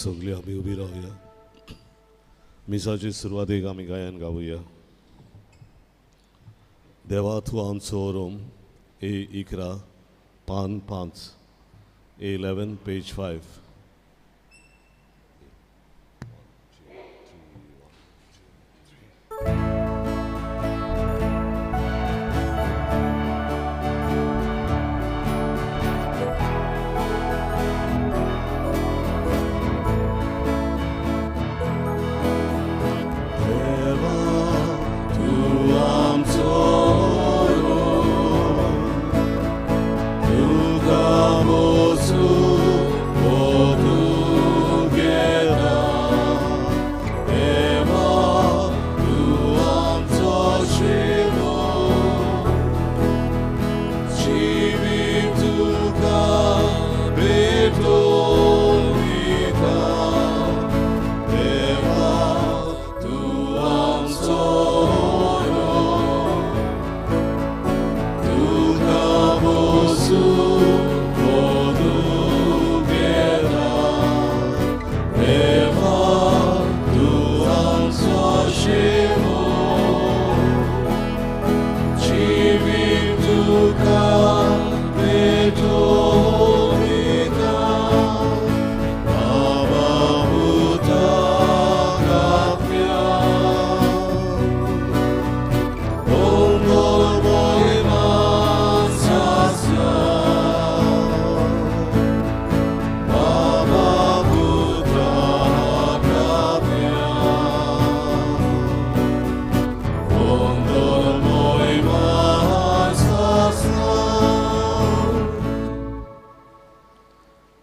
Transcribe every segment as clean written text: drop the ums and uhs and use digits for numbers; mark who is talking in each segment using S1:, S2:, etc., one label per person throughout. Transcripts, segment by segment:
S1: सगळी आमी उबी रावया. मिसाचे सुरवातेक आमी गायन गावया. देवा तूं आमचो रोम ए 11 पान 5 A11 page 5.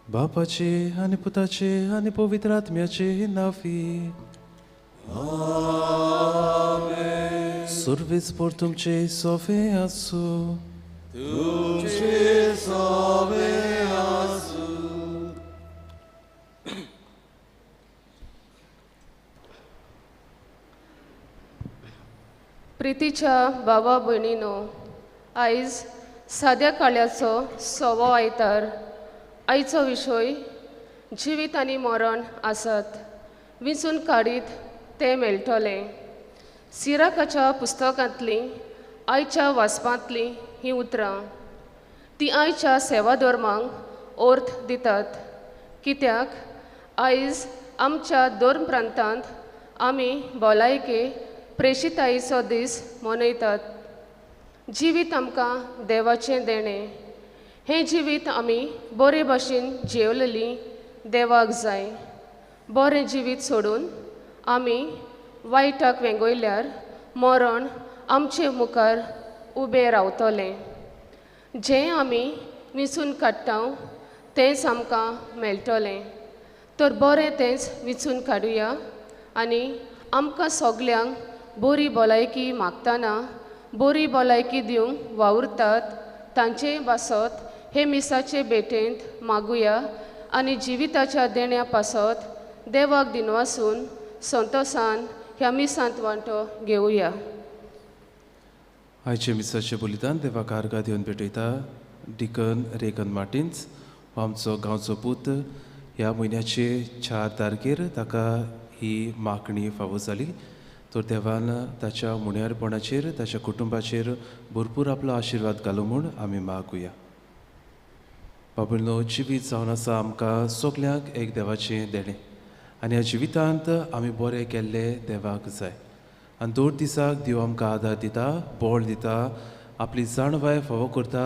S2: बापाचे आनी पुताचे आनी पवित्र आत्म्याचे नांवी.
S1: आमेन.
S2: सुर्वेस पोर तुमचे सोवे आसूं.
S1: तुमचे सोवे आसूं.
S3: प्रितीच्या बाबा भयणीनो, आयज साद्या काळ्याचो 100वो आयतार. आयचो विशय जिवीत आनी मरण आसात, विंचून काडीत तें मेळटलें. सिराकाच्या पुस्तकांतलीं आयच्या वाचपांतलीं हीं उतरां ती आयच्या सेवा धर्मांक अर्थ दितात. कित्याक आयज आमच्या धर्म प्रांतांत आमी भलायके प्रेशिताईचो दीस मनयतात. जिवीत आमकां देवाचें देणें. हें जिवीत आमी बरे भाशेन जेवलेलीं देवाक जाय. बरें जिवीत सोडून आमी वायटाक वेंगयल्यार मरण आमचे मुखार उबें रावतलें. जें आमी विंचून काडटा तेंच आमकां मेळटलें. तर बरें तेंच विंचून काडुया आनी आमकां सगल्यांक बरी भलायकी मागतना बरी भलायकी दिवंक वावुरतात तांचे पासत हे मिसाचे भेटेंत मागुया आनी जिविताच्या देण्या पासत देवाक दिनवासून संतोसान ह्या मिसांत वांटो घेवया.
S2: आयचे मिसाचे बलिदान देवाक आर्गां दिवन भेटयता डिकन रेगन मार्टिन्स हो आमचो गांवचो पूत. ह्या म्हयन्याचे 4 तारखेर ताका ही मागणी फावो जाली. तर देवान ताच्या मुण्यारपणाचेर ताच्या कुटुंबाचेर भरपूर आपलो आशिर्वाद घालो म्हूण आमी मागुया. बाबुलो, जिवीत जावन आसा आमकां सगल्यांक एक देवाचें देणें आनी ह्या जिवितांत आमी बरें केल्लें देवाक जाय. आनी दर दिसाक देव आमकां आदार दिता, बळ दिता, आपली जाणवाय फावो करता,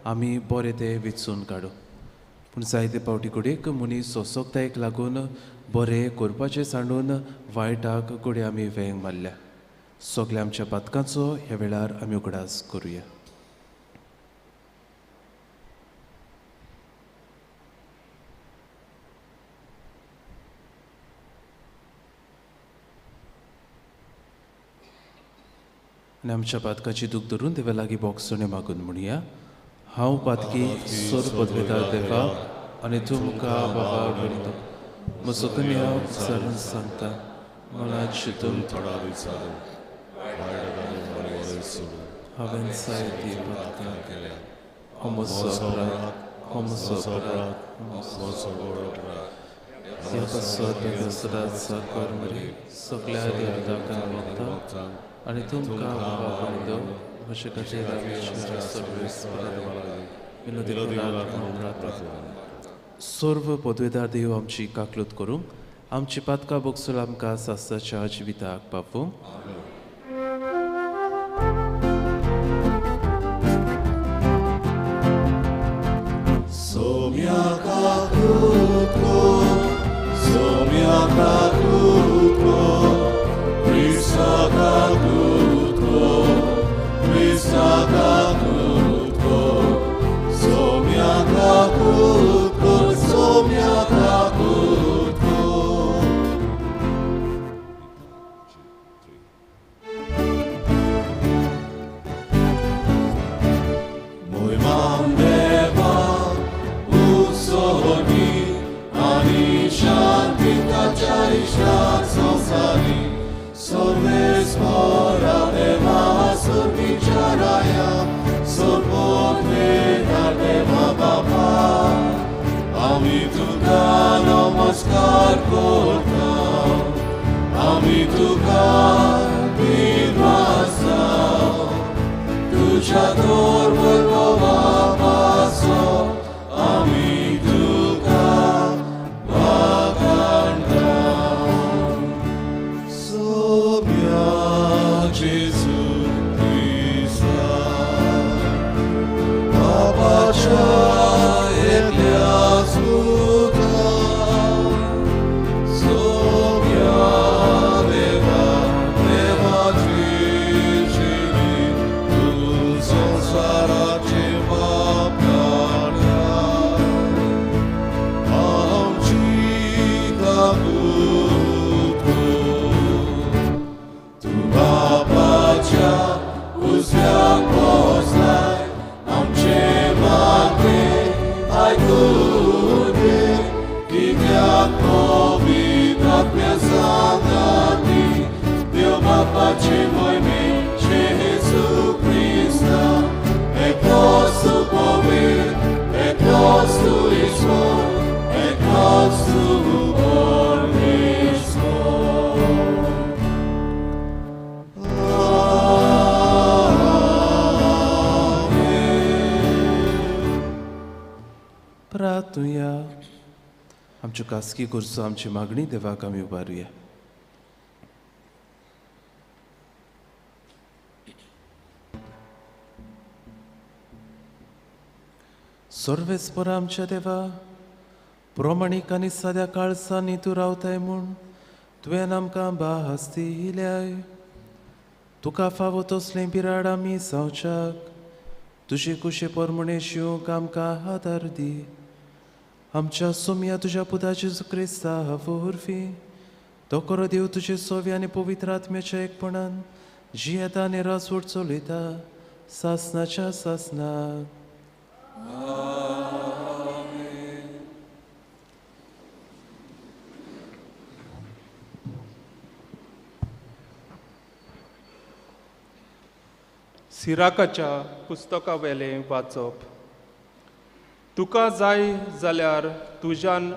S2: आमी बरें तें विचून काडू. पूण जायते फावटी घडयेक मनीस सोंसकतायेक लागून बरें करपाचें सांडून वायटाक घडये आमी वेंग मारल्या. सगल्या आमच्या पातकांचो ह्या वेळार आमी उगडास करुया. आनी आमच्या पातकाची दूख धरून देवा लागीं बोगसणें मागून म्हणया. हांव पातकी सोर पदवेता देवा आनी तुमकां बाबा म्हणटा म्हजो कन्या विचारून सांगता मला चिंतून हांवें जायतीं पातकां केल्या. हो म्हजो अपराध, हो म्हजो अपराध, हो म्हजो अपराध. ह्या पासत साकर मरे सगळ्या देवतांक वखदां आनी तुमकां बाबा म्हजे खातीर सर्व पदवेदार देव आमची काकलूत करूंक आमची पातकां बोगसून आमकां सासणाच्या जिविताक पावूं. आमच्यो खासगी गरजो आमची मागणी देवाक आमी उबारुया. सर्वेस्पर आमच्या देवा प्रमाणीक आनी साद्या काळसांनी तूं रावताय म्हूण तुवें आमकां भास दिल्याय. तुका फावो तसलें बिराड आमी जावच्याक तुजे कुशे परमणे शिवंक आमकां आदार दी. आमच्या सोम्या तुज्या पुता जेजू क्रिस्ता वरवीं तो करो देव तुजे सोवी आनी पवित्र आत्म्याच्या एकपणान जियेता आनी रासवट चलयता सासनाच्या सासनाक.
S4: सिराकाच्या पुस्तका वेलें वाचप. तुका जाय जाल्यार तुज्यान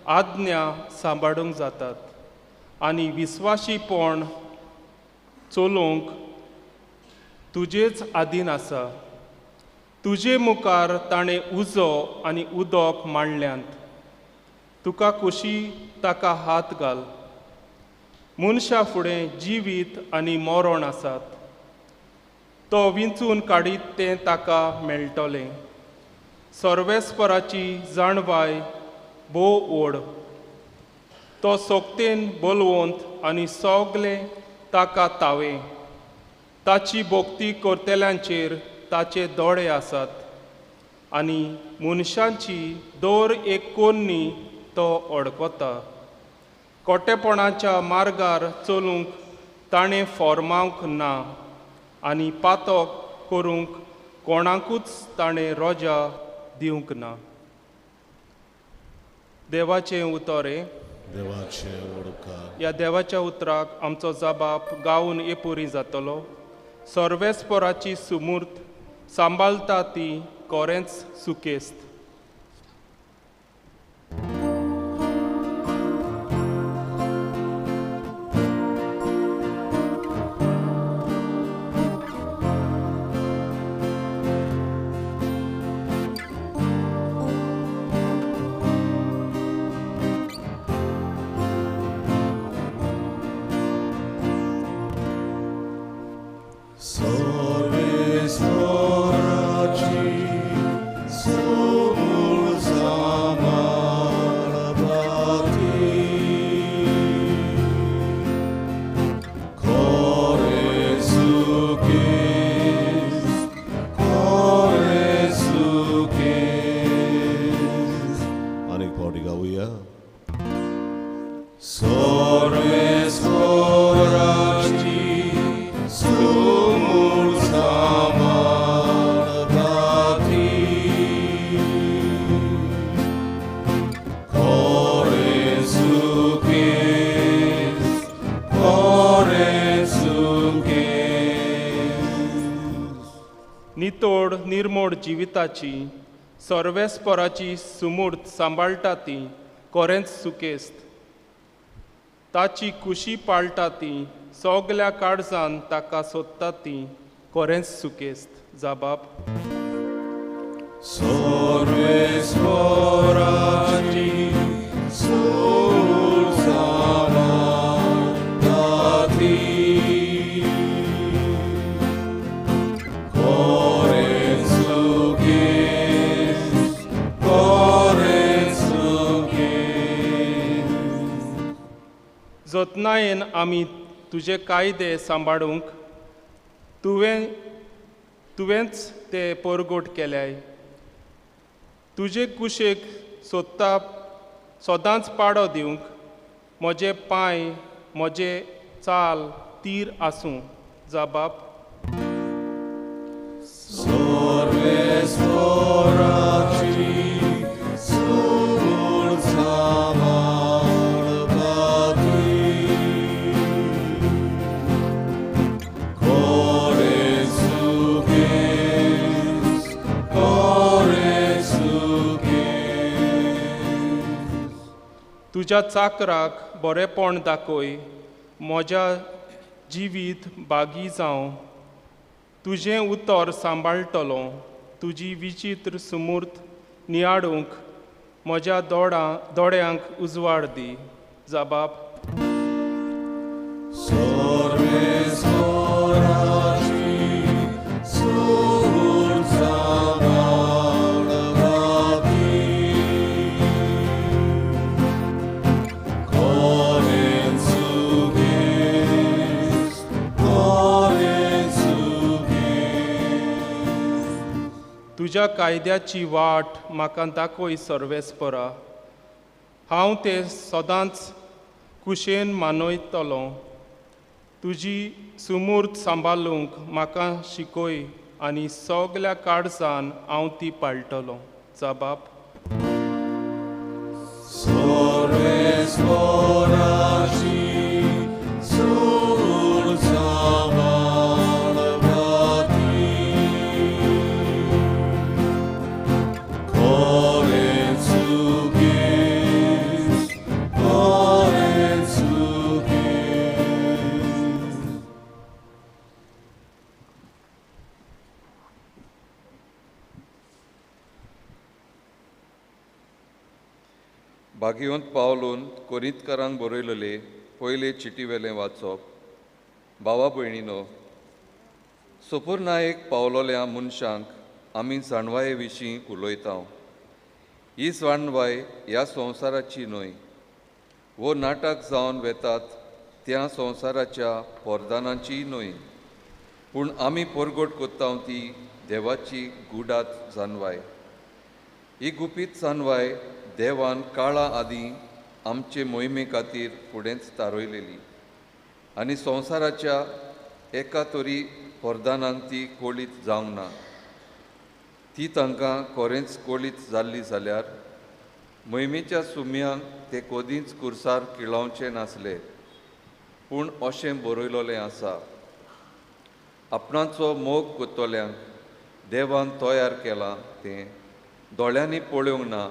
S4: आज्ञा सांबाळूंक जातात आनी विस्वाशीपण चलोवंक तुजेच आदीन आसा. तुजे मुखार ताणें उजो आनी उदक मांडल्यांत. तुका कुशी ताका हात घाल. मनशा फुडें जिवीत आनी मरण आसात. तो विंचून काडीत तें ताका मेळटलें. सर्वेस्पराची जाणवाय भोव ओड. तो सोगतेन बोलवंत आनी सगलें ताका तावें. ताची भक्ती करतल्यांचेर ताचे दोळे आसात आनी मनशांची दर एक कोन्नी तो अडकता. कोटेपणाच्या मार्गार चलूंक ताणें फॉर्मावंक ना आनी पातक करूंक कोणाकूच ताणें रोजा दिवंक ना. देवाचें उतर हें.
S1: देवाचें उपकार.
S4: ह्या देवाच्या उतराक आमचो जबाब गावन एपुरी जातलो. सर्वेस्पराची सुमूर्त सांबाळता ती कोरेंच सुकेस्त.
S1: गावया.
S4: सर्वेस्पराची सुमूर्त सांबाळता ती, खरें सुखेस्त, खरें सुखेस्त.
S5: नितोड निर्मोड जिविताची सर्वेस्पराची सुमूर्त सांबाळटा ती कोरेंच सुकेस्त. ताची कुशी पाळटा ती सगल्या काळजान ताका सोदता ती कोरेंच सुकेस्त. जाबाब.
S4: सर्वेस्पराची सुमूर्त सांबाळटा ती, खरें सुखेस्त, खरें सुखेस्त.
S5: जतनायेन आमी तुजे कायदे सांबाळूंक तुवेंच ते परगोट केल्याय. तुजे कुशेक सोदता सदांच पाडो दिवंक म्हजे पांय म्हजे चाल तीर आसूं. जाबाब.
S4: सर्वेस्पराची सुमूर्त सांबाळता ती, खरें सुखेस्त, खरें सुखेस्त.
S5: तुज्या चाकराक बरेंपण दाखय, म्हज्या जिवीत बागी जावं. तुजें उतर सांबाळटलो, तुजी विचित्र सुमूर्त नियाळूंक म्हज्या दोळ्यांक उजवाड दी. जाबाब.
S4: सर्वेस्पराची सुमूर्त सांबाळता ती, खरें सुखेस्त, खरें सुखेस्त.
S5: तुज्या कायद्याची वाट म्हाका दाखय सर्वेस्परा, हांव ते सदांच कुशेन मानयतलो. तुजी सुमूर्त सांबाळूंक म्हाका शिकय आनी सगल्या काळजान हांव ती पाळटलो. जाबाब.
S4: सर्वेस्पराची सुमूर्त सांबाळता ती, खरें सुखेस्त, खरें सुखेस्त.
S6: भाग्यवंत पावलून कोरिंतकारांक बरयलेले पयले चिटीवेलें वाचप. भावा भयणीनो, सोपूर्नायेक पावलोल्या मनशांक आमी जाणवाये विशीं उलयता. ही जाणवाय ह्या संवसाराची न्हय, वो नाटक जावन वेतात त्या संवसाराच्या पोरदानाचीय न्हय, पूण आमी परगट कोत्ता ती देवाची गुडात जाणवाय. ही गुपीत जाणवाय देवान काळा आदीं आमचे मोहिमे खातीर फुडेंच तारयलेली आनी संवसाराच्या एका तरी परदानाक ती कोळीत जावंक ना. ती तांकां कोरेंच कोळीत जाल्ली जाल्यार मोहिमेच्या सुम्यांक ते कदींच कुर्सार किळावचे नासले. पूण अशें बरयलोलें आसा, आपणाचो मोग कोत्तल्यांक देवान तयार केलां तें दोळ्यांनी पळोवंक ना,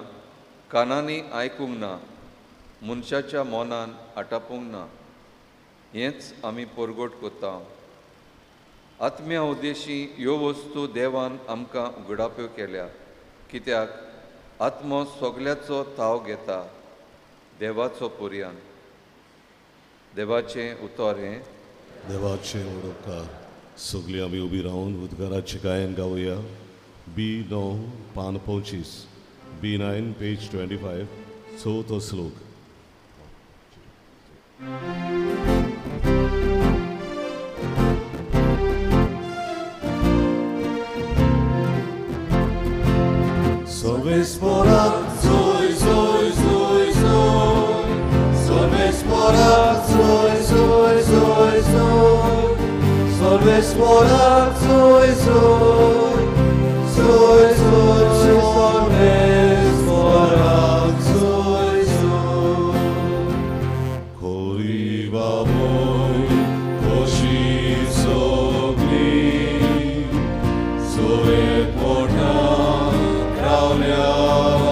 S6: कानांनी आयकूंक ना, मनशाच्या मनान आटापूंक ना. हेंच आमी परगट कोत्ता. आत्म्या उद्देशी ह्यो वस्तू देवान आमकां उगडाप्यो केल्या, कित्याक आत्मो सगल्याचो थाव घेता देवाचो पुर्यान. देवाचें उतर हें.
S1: देवाचें उडोपकार. सगळीं आमी उबी रावन उद्गाराचें गायन गावया. बी 9 पान 25, बी 9 पेज 25, चवथो श्लोक.
S4: सर्वेस्पराक जोय जोय जोय
S7: सोर्वेस्पोराक जोय जोय, जोय जोय सोर्वेस्पोराक जोय जोय.
S1: खोरी बाबोय खोशी सोगली, सोरेत मोठ्या रावल्या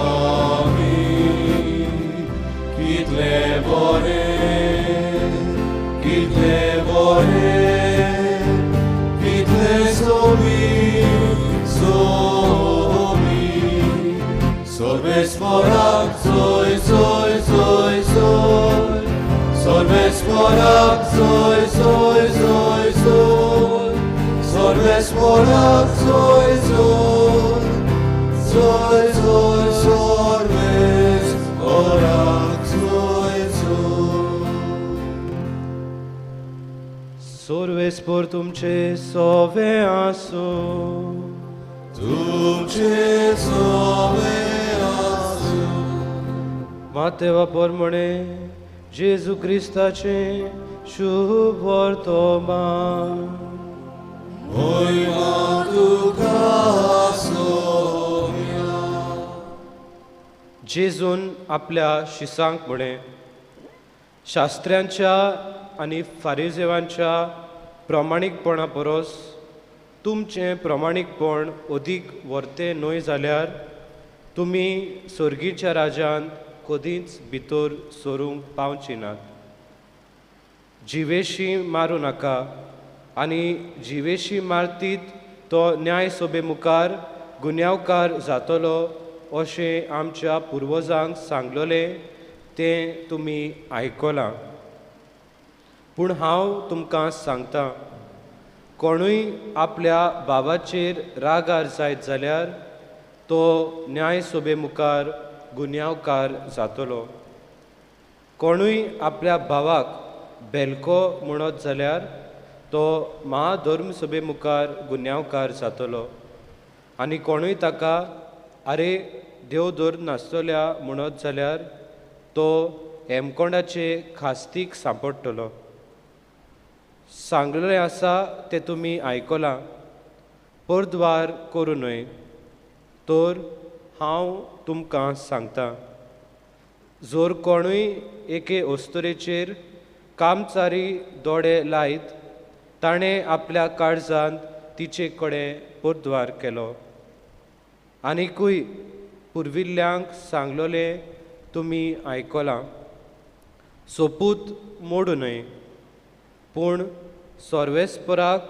S1: आमी. कितले बरें, कितले बरें, कितले सोबीत सोबीत. सोर्वेस्पोराक जोय जोय जोय जोय, सोर्वेस्पोराक जोय जोय जोय जोय, सोर्वेस्पोराक जोय जोय, जोय जोय सोर्वेस्पोराक जोय जोय.
S7: सोर्वेस्पोर तुमचे सोवे आसूं.
S1: तुमचे सोवे आसूं.
S7: मातेवा पोरमणे जेजू क्रिस्ताचें शुभ वर्तमान.
S1: मोयमा तुका सोम्या.
S7: जेजून आपल्या शिसांक म्हळें, शास्त्र्यांच्या आनी फारिजेवांच्या प्रमाणीकपणा परस तुमचें प्रमाणीकपण अदीक व्हरतें न्हय जाल्यार तुमी सर्गीच्या राज्यांत कदींच भितर सरूंक पावची नात. जिवेशी मारूं नाका आनी जिवेशी मारतीत तो न्यायसभे मुखार गुन्यांवकार जातलो अशें आमच्या पुर्वजांक सांगलोलें तें तुमी आयकलां. पूण हांव तुमकां सांगता, कोणूय आपल्या बाबाचेर रागार जायत जाल्यार तो न्यायसभे मुखार गुन्यांवकार जातलो. कोणूय आपल्या भावाक बेलको म्हणत जाल्यार तो महाधर्मसभे मुखार गुन्यांवकार जातलो. आनी कोणूय ताका आरे देव धर नासतल्या म्हणत जाल्यार तो हेमकोंडाचे खास्तीक सांपडटलो. सांगलें आसा तें तुमी आयकलां, परद्वार करूं न्हय. तर हांव तुमकां सांगता, जर कोणूय एके अस्तुरेचेर कामचारी दोळे लायत ताणें आपल्या काळजांत तिचे कडेन परद्वार केलो. आनिकूय पुर्विल्ल्यांक सांगलोलें तुमी आयकलां, सोपूत मोडू न्हय, पूण सोर्वेस्पराक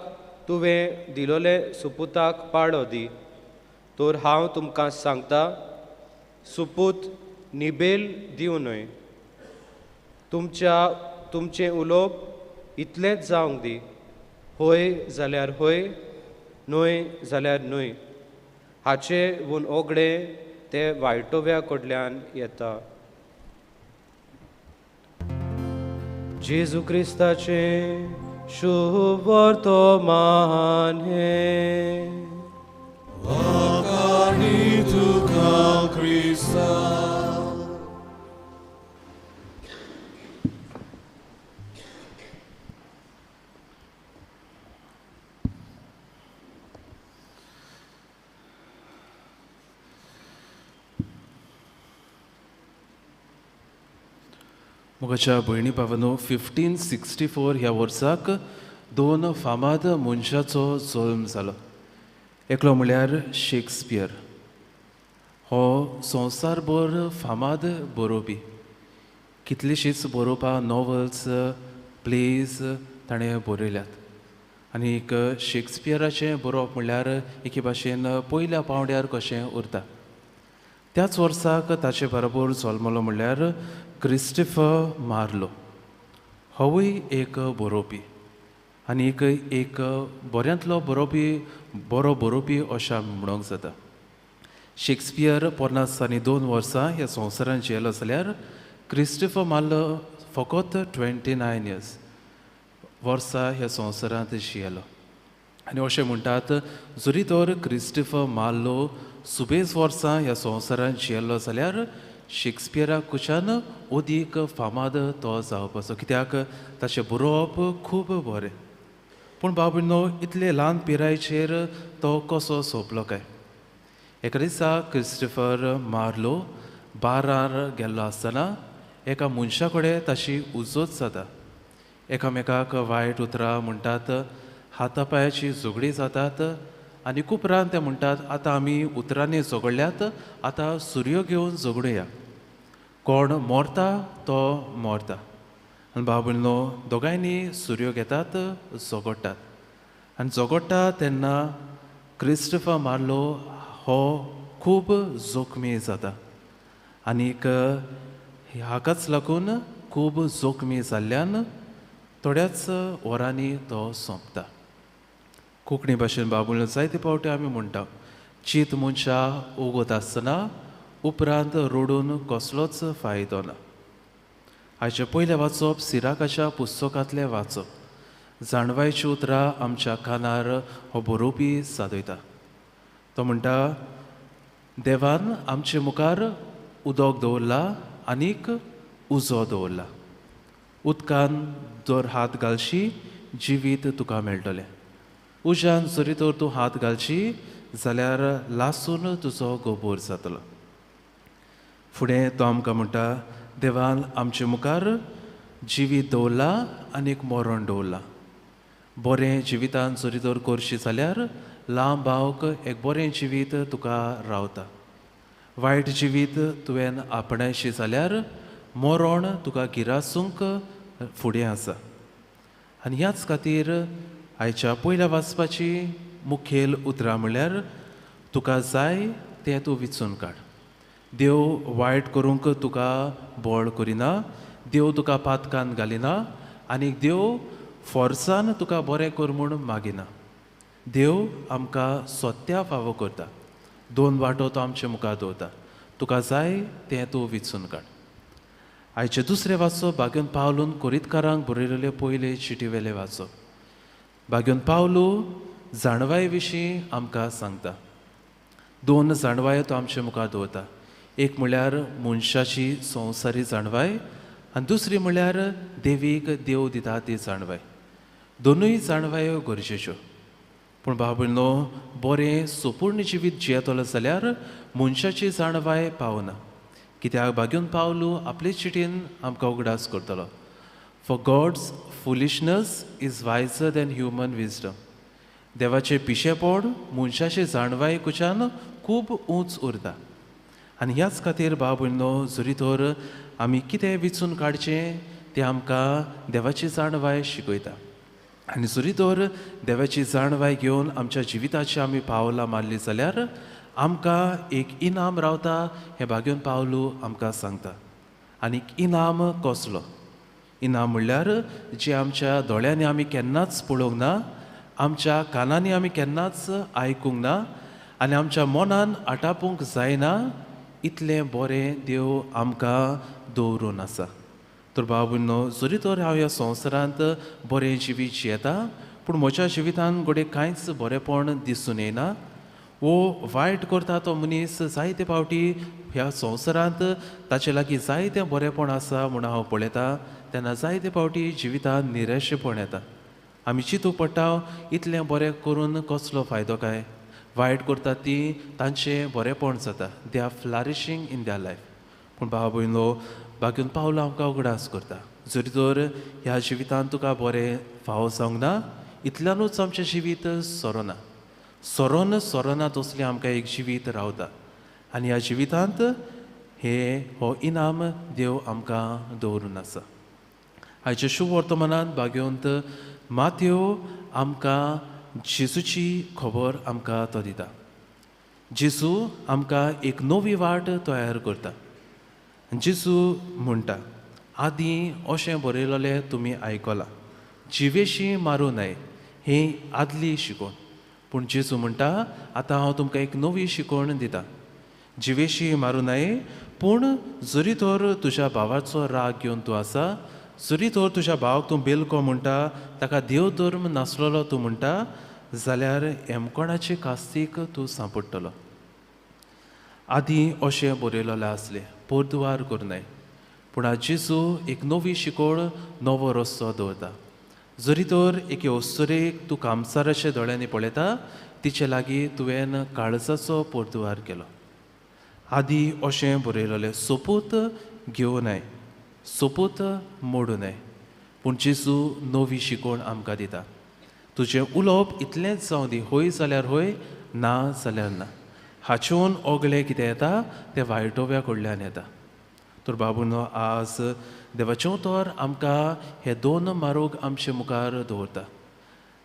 S7: तुवें दिलोलें सुपुताक पाळो दी. तर हांव तुमकां सांगता, सुपूत निबेल दिवं न्हय. तुमचें उलोवप इतलेंच जावंक दी, हय जाल्यार हय, न्हय जाल्यार न्हय. हाचे वून ओगडें तें वायटोव्या कडल्यान येता. जेजू क्रिस्ताचें शुभ वर्तमान हें.
S1: वाखाणी तुका क्रिस्ता.
S2: मोगाच्या भयणी भावांनो, 1564 ह्या वर्साक दोन फामाद मनशाचो जल्म जालो. एकलो म्हळ्यार शेक्सपियर, हो संवसारभर फामाद बरोवपी. कितलींशींच बरोवपां, नॉव्हल्स, प्लेज ताणें बरयल्यात. आनीक शेक्सपियराचें बरोवप म्हणल्यार एके भाशेन पयल्या पांवड्यार कशें उरता. त्याच वर्साक ताचे बरोबर जल्मलो म्हणल्यार क्रिस्टिफर मार्लो, होवूय एक बरोवपी आनीक एक बऱ्यांतलो बरोवपी, बरो बरोवपी अशें म्हणूंक जाता. शेक्सपियर 50 आनी 2 वर्सां ह्या संवसारांत जियेलो जाल्यार क्रिस्टिफर मार्लो फकत 29 इयर्स वर्सां ह्या संवसारांत जियेलो. आनी अशें म्हणटात, जरी तर क्रिस्टिफर मार्लो सुबेज वर्सां ह्या संवसारांत जियेलो जाल्यार शेक्सपियराक कुशान अदीक फामाद तो जावपाचो, कित्याक ताचें बरोवप खूब बरें. पूण बाबीनो इतले ल्हान पिरायेचेर तो कसो सोंपलो काय? एका दिसा क्रिस्टफर मार्लो बारार गेल्लो आसतना एका मनशा कडेन ताची उजोच जाता. एकामेकाक वायट उतरां म्हणटात, हाता पांयाची झगडीं जातात आनी उपरांत ते म्हणटात आतां आमी उतरांनी झगडल्यात, आतां सुरयो घेवन झगडुया, कोण मरता तो मरता. आनी बाबुलनो दोगांयनी सुरयो घेतात, झगडटात आनी झगडटा तेन्ना क्रिस्टफर मार्लो हो खूब जोखमी जाता आनीक हाकाच लागून खूब जोखमी जाल्ल्यान थोड्याच वरांनी तो सोंपता. कोंकणी भाशेन बाबुलनो जायते फावटी आमी म्हणटा, चीत मनशा उगत आसतना उपरांत रडून कसलोच फायदो ना. आयचें पयलें वाचप सिराकाच्या पुस्तकांतलें वाचप. जाणवायचीं उतरां आमच्या कानार हो बरोवपी सादयता. तो म्हणटा, देवान आमचे मुखार उदक दवरला आनीक उजो दवरला. उदकान जर हात घालशी जिवीत तुका मेळटलें, उज्यान जरी तर तूं हात घालशी जाल्यार लासून तुजो गोबोर जातलो. फुडें तो आमकां म्हणटा, देवान आमचे मुखार जिवीत दवरला आनी एक मरण दवरला. बरें जिवितान जरी तर करशी जाल्यार लांब बावक एक बरें जिवीत तुका रावता, वायट जिवीत तुवें आपणायशी जाल्यार मरण तुका गिरासूंक फुडें आसा. आनी ह्याच खातीर आयच्या पयल्या वाचपाची मुखेल उतरां म्हणल्यार तुका जाय तें तूं विचून काड. देव वायट करूंक तुका बळ करिना, देव तुका पातकान घालिना आनी देव फोर्सान तुका बरें कर म्हूण मागिना. देव आमकां सत्या फावो करता, दोन वाटो तो आमचे मुखार दवरता, तुका जाय तें तूं विचून काड. आयचें दुसरें वाचप बाग्योन पावलून कोरितकारांक बरयलेले पयले चिटी वेले वाचप. बाग्योन पावलू जाणवाये विशीं आमकां सांगता. दोन जाणवायो तो आमचे मुखार दवरता. एक म्हणल्यार मनशाची संवसारी जाणवाय आनी दुसरी म्हणल्यार देवीक देव दिता ती जाणवाय. दोनूय जाणवायो गरजेच्यो, पूण बाबुलनो बरें सुपूर्ण जिवीत जियेतलो जाल्यार मनशाची जाणवाय पावना. कित्याक बाग्योन पावलू आपले चिटीन आमकां उगडास करतलो, for God's foolishness is wiser than human wisdom. देवाचें पिशेपण मनशाचे जाणवाये कुच्यान खूब उंच उरता. आनी ह्याच खातीर बाबुलनो जरी तर आमी कितें विचून काडचें तें आमकां देवाची जाणवाय शिकयता. आनी जरी तर देवाची जाणवाय घेवन आमच्या जिविताची आमी पावलां मारली जाल्यार आमकां एक इनाम रावता हें बाग्योन पावलू आमकां सांगता. आनी इनाम कसलो? इनाम म्हणल्यार जें आमच्या दोळ्यांनी आमी केन्नाच पळोवंक ना, आमच्या कानांनी आमी केन्नाच आयकूंक ना आनी आमच्या मनान आटापूंक जायना इतलें बरें देव आमकां दवरून आसा. तर बाबुनो जरी तर हांव ह्या संवसारांत बरें जिवीत जियेता पूण म्हज्या जिवितान घडये कांयच बरेंपण दिसून येना, वो वायट करता तो मनीस जायते फावटी ह्या संवसारांत ताचे लागीं जायतें बरेंपण आसा म्हूण हांव पळयता तेन्ना जायते फावटी जिवितांत निरेशेपण येता. आमी चिंतूंक पडटा इतलें बरें करून कसलो फायदो काय? वायट करता ती तांचें बरेंपण जाता, they are flourishing in their life. पूण भाव भयणो बागेवन पावलां आमकां उगडास करता, जरी तर ह्या जिवितांत तुका बरें फावो जावंक ना इतल्यानूच आमचें जिवीत सोरोना, सोरोन सोरोना तसलें आमकां एक जिवीत रावता आनी ह्या जिवितांत हे हो इनाम देव आमकां दवरून आसा. आयच्या शुभ वर्तमानांत बागेवंत माथ्यो आमकां जेजूची खबर आमकां तो दिता. जेजू आमकां एक नवी वाट तयार करता. जेजू म्हणटा, आदीं अशें बरयलेलें तुमी आयकलां, जिवेशी मारूं नये ही आदली शिकवण. पूण जेजू म्हणटा आतां हांव तुमकां एक नवी शिकवण दिता, जिवेशी मारूं नये पूण जरी तर तुज्या भावाचो राग घेवन तूं आसा, जरी तर तुज्या भावाक तूं बेलको म्हणटा, ताका देव धर्म नासलेलो तूं म्हणटा जाल्यार एमकोणाचे कास्तीक तूं सांपडटलो. आदीं अशें बरयलेलें आसलें, पोरदुवार करूं नये. पूण आज जेजू एक नवी शिकवण नवो रस्तो दवरता. जरी तर एके अस्तुरेक तूं कामसाराच्या दोळ्यांनी पळयता, तिचे लागीं तुवें काळजाचो पोरतुवार केलो. आदी अशें बरयलें, सोपूत घेवं नये, सोपूत मोडूं नये. पूण जेजू नवी शिकवण आमकां दिता, तुजें उलोवप इतलेंच जावं दी, हय जाल्यार हय, ना जाल्यार ना. हाचेहून ओगळें कितें येता तें वायटोव्या कडल्यान येता. तर बाबूनो, आज देवाचें उतर आमकां हे दोन मार्ग आमचे मुखार दवरता.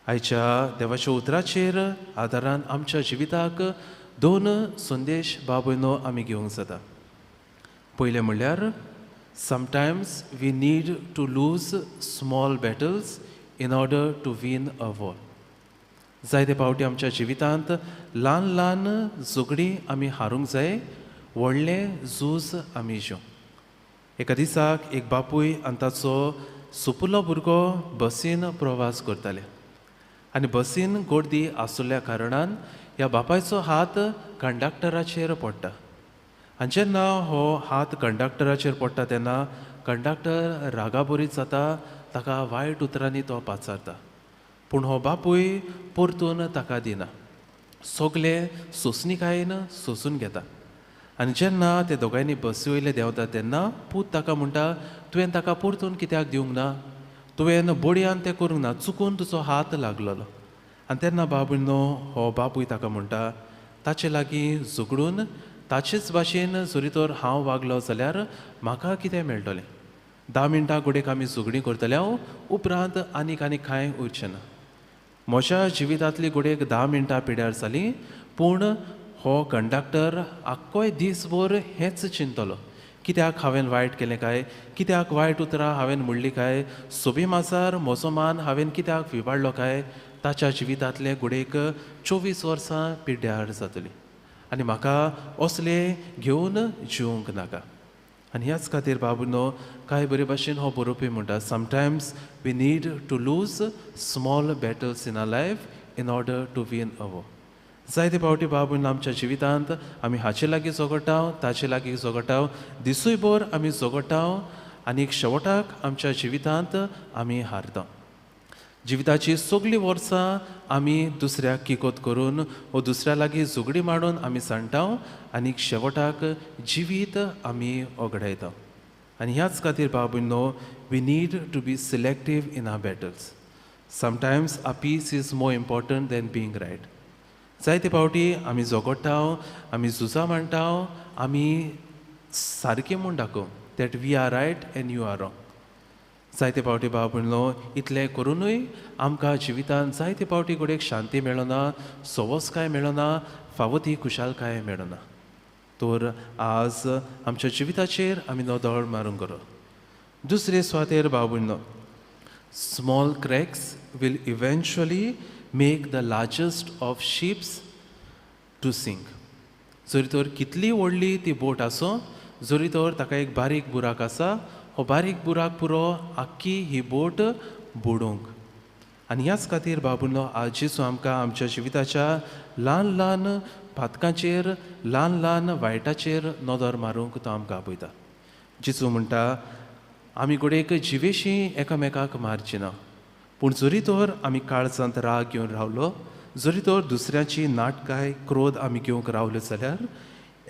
S2: आयच्या देवाच्या उतराचेर आदारान आमच्या जिविताक दोन संदेश बाबूनो आमी घेवंक जाता. पयलें म्हणल्यार, sometimes we need to lose small battles in order to win a war. जायते फावटी आमच्या जिवितांत ल्हान ल्हान झगडीं आमी हारूंक जाय, व्हडलें झूज आमी जिवंक. एका दिसाक एक बापूय आनी ताचो सुपुल्लो भुरगो बसीन प्रवास करताले आनी बसीन गर्दी आशिल्ल्या कारणान ह्या बापायचो हात कंडक्टराचेर पडटा. आनी जेन्ना हो हात कंडक्टराचेर पडटा तेन्ना कंडक्टर रागाबरीत जाता, ताका वायट उतरांनी तो पाचारता. पूण हो बापूय परतून ताका दिना, सगळे सोंसणीकायेन सोंसून घेता. आनी जेन्ना ते दोगांयनी बसी वयले देंवता तेन्ना पूत ताका म्हणटा, तुवें ताका परतून कित्याक दिवंक ना? तुवें बडयान तें करूंक ना, चुकून तुजो हात लागलेलो. आनी तेन्ना बाबूनो हो बापूय ताका म्हणटा, ताचे लागीं झगडून ताचेच भाशेन जरी तर हांव वागलो जाल्यार म्हाका कितें मेळटलें? 10 मिनटां गोडेक आमी झगडीं करतले हांव, उपरांत आनीक आनीक कांय उरचें ना. म्हज्या जिवितांतली गोडेक 10 मिनटां पिड्यार जालीं, पूण हो कंडक्टर आख्खोय दीसभर हेंच चिंतलो, कित्याक हांवें वायट केलें काय, कित्याक वायट उतरां हांवें म्हणलीं काय, सोबी माजार म्हजो मान हांवें कित्याक विबाडलो काय. ताच्या जिवितांतले गोडेक 24 वर्सां पिड्ड्यार जातली आनी म्हाका असले घेवन जिवंक नाका. आनी ह्याच खातीर बाबूनो, कांय बरे भाशेन हो बरोवपी म्हणटा, sometimes we need to lose small battles in our life in order to win a war. जायते फावटी बाबून आमच्या जिवितांत आमी हाचे लागीं झगडटा, ताचे लागीं झगडटा, दिसूय भर आमी झगडटा आनी शेवटाक आमच्या जिवितांत आमी हारता. जिविताची सगळीं वर्सां आमी दुसऱ्याक किकोत करून वो दुसऱ्या लागीं झगडी मांडून आमी सांडटा आनी शेवटाक जिवीत आमी ओगडायता. आनी ह्याच खातीर बाबूनो, we need to be selective in our battles. Sometimes our peace is more important than being right. जायते फावटी आमी झगडटा, आमी झुजां मांडटा, आमी सारकें म्हूण दाखोवं that we are right and you are wrong. जायते फावटी बाबा म्हणलो, इतलें करुनूय आमकां जिवितांत जायते फावटी घडयेक शांती मेळना, सवसकाय मेळना, फावो ती खुशालकाय मेळना. तर आज आमच्या जिविताचेर आमी नदर मारूंक गरज. दुसरे सुवातेर बाबा म्हणलो, small cracks will eventually make the largest of ships to sink. जरी तर कितली व्हडली ती बोट आसूं, जरी तर ताका एक बारीक बुराक आसा, हो बारीक बुराक पुरो आख्खी ही बोट बुडोवंक. आनी ह्याच खातीर बाबूनो, आज जेजू आमकां आमच्या जिविताच्या ल्हान ल्हान पातकांचेर, ल्हान ल्हान वायटाचेर नदर मारूंक तो आमकां आपयता. जेजू म्हणटा, आमी घडयेक जिवेशी एकामेकाक मारची ना, पूण जरी तर आमी काळजांत राग घेवन रावलो, जरी तर दुसऱ्याची नाटकाय क्रोध आमी घेवंक रावले जाल्यार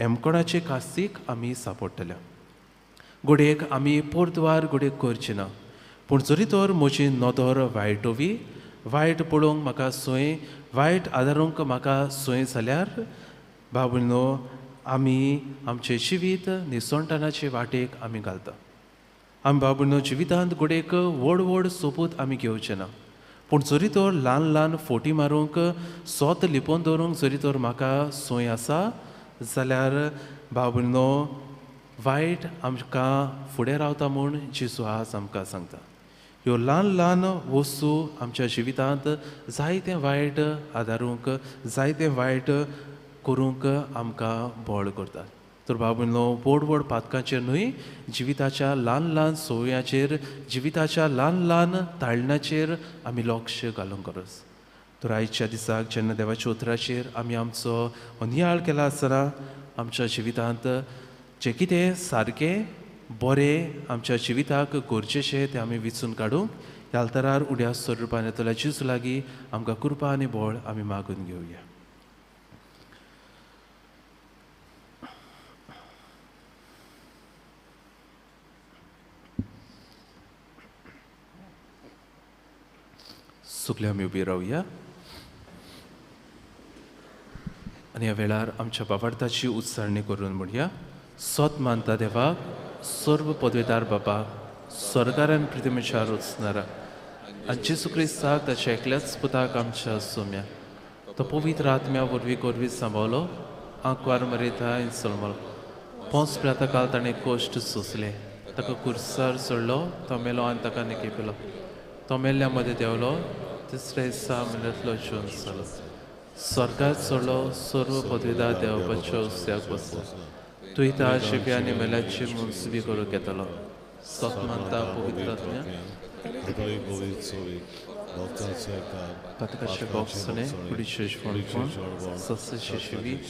S2: एमकोणाचे कास्तीक आमी सापडटले. घडयेक आमी पोरद्वार घडयेक करची ना, पूण जरी तर म्हजी नदर वायटोवी, वायट पळोवंक म्हाका सोय, वायट आदारूंक म्हाका सोय जाल्यार बाबूनो, आमी आमचें जिवीत निसणटणाचे वाटेक आमी घालता. आमी बाबूनो, जिवितांत घडयेक व्हड व्हड सोपूत आमी घेवचे ना, पूण जरी तर ल्हान ल्हान फोटी मारूंक, सोत लिपोवन दवरूंक जरी तर म्हाका सोय आसा जाल्यार बाबूनो, वायट आमकां फुडें रावता म्हूण जेजू आज आमकां सांगता. ह्यो ल्हान ल्हान वस्तू आमच्या जिवितांत जायतें वायट आदारूंक, जायतें वायट करूंक आमकां बळ करतात. तर बाबूनो, व्हड व्हड पातकांचेर न्हय, जिविताच्या ल्हान ल्हान संवयांचेर, जिविताच्या ल्हान ल्हान ताळण्याचेर आमी लक्ष घालूंक गरज. तर आयच्या दिसाक जेन्ना देवाच्या उतराचेर आमी आमचो नियाळ केला आसतना आमच्या जिवितांत जें कितें सारकें बरें आमच्या जिविताक गरजेचें तें आमी विचून काडूंक ह्या आल्तारार उड्या स्वरुपान येतल्या जेजू लागीं आमकां कृपा आनी बळ आमी मागून घेवया. सगळे आमी उबी रावया आनी ह्या वेळार आमच्या बाबार्थाची उच्चारणी करून म्हणया. सत मानता देवाक, सर्व पदवेदार बापाक, सरकारान प्रतिमेच्या रचणारा आनी जेजू क्रिस्ताक ताच्या एकल्याच पुताक आमच्या सोम्या, तो पवित्र आत्म्या वरवीं गोरवी सांबावलो, आंकवार मरेता जल्मलो, पोंस प्रातकाल ताणें कश्ट सोंसले, ताका कुर्सार चडलो, तो मेलो आनी ताका निकेपलो, तो मेल्ल्या मदें देंवलो, तिसऱ्या दिसा मेल्यांतलो जिवन जालो, स्वर्गार चडलो, सर्व पदवेदार देवपाच्या उस्त्याक बसलो, तूं इतां शिपी आनी मेल्याची मुन्सबी करूंक येतलो. सत मानता पवित्र आत्म्या, पातकाचे बोगसणे, कुडीचे जेवणपण, सस्याचे जिवीत.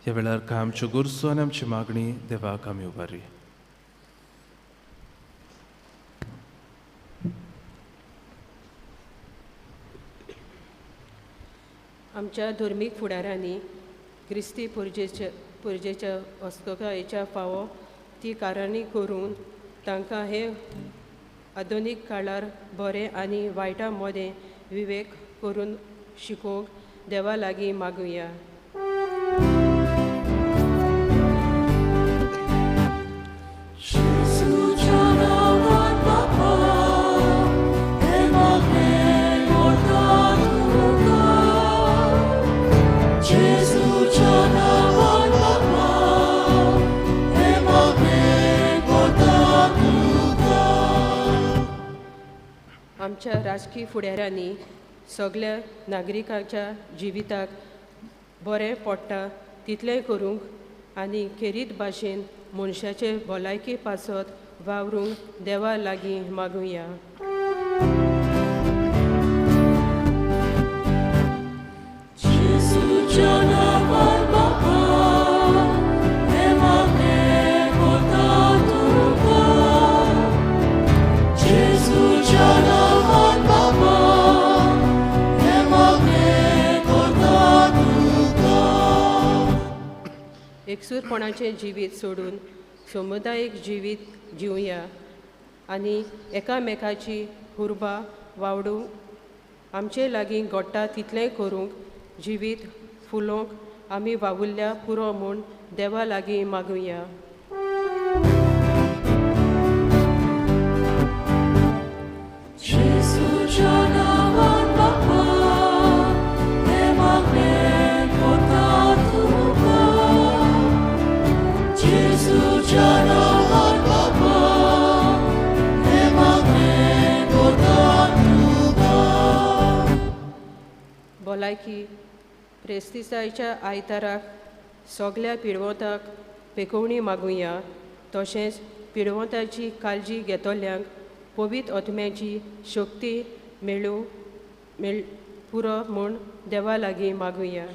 S2: ह्या वेळार काय आमच्यो गरजो आनी आमची मागणी देवाक आमी उबारी.
S8: आमच्या धर्मीक फुडारांनी क्रिस्ती पुरजेच्या हस्तकायेच्या फावो ती कारणी करून तांकां हे आधुनीक काळार बरें आनी वायटा मदें विवेक करून शिकोवंक देवा लागीं मागुया. आमच्या राजकीय फुडाऱ्यांनी सगळ्या नागरिकांच्या जिविताक बरें पडटा तितलें करूंक आनी खेरीत भाशेन मनशाचे भलायकी पासत वावरूंक देवा लागीं मागुया. एकसूरपणाचें जिवीत सोडून समुदायीक जिवीत जिवया आनी एकामेकाची हुर्बा वावडूंक आमचे लागीं घडटा तितलें करूंक जिवीत फुलोवंक आमी वावुरल्या पुरो म्हूण देवा लागीं मागुया. भलायकी प्रेस्तिसाच्या आयताराक सगल्या पिडवंताक पेकोवणी मागुया, तशेंच पिडवंताची काळजी घेतल्यांक पवित्र आत्म्याची शक्ती मेळूं मेळ पुरो म्हूण देवा लागीं मागुया.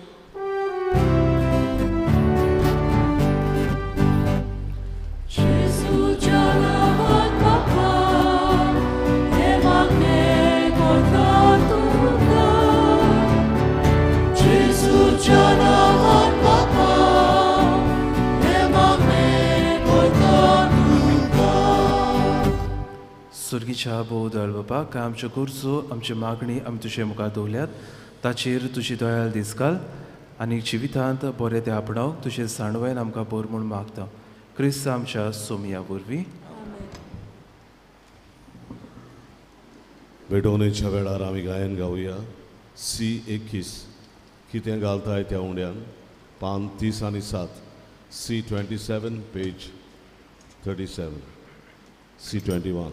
S2: सुर्गीच्या भोव दयाळ बापा, काय आमच्यो गरजो आमची मागणी आमी तुजे मुखार दवरल्यात ताचेर तुजी दयाळ दिसकाल आनी जिवितांत बरें तें आपणावंक तुजें जाणवायन आमकां बर म्हूण मागता. क्रिस्त आमच्या सोमया वरवीं.
S1: भेटवणेच्या वेळार आमी गायन गावया. सी 21 कितें घालताय त्या उंड्यान, पान 30 आनी 7, सी 27 पेज 37, सी 21.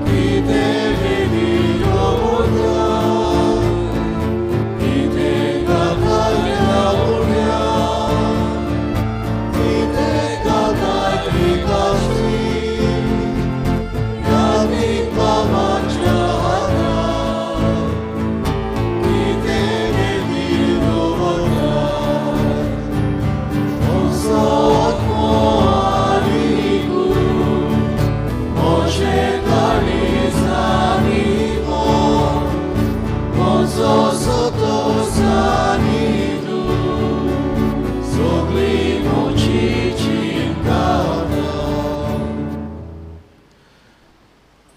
S1: Ki te veni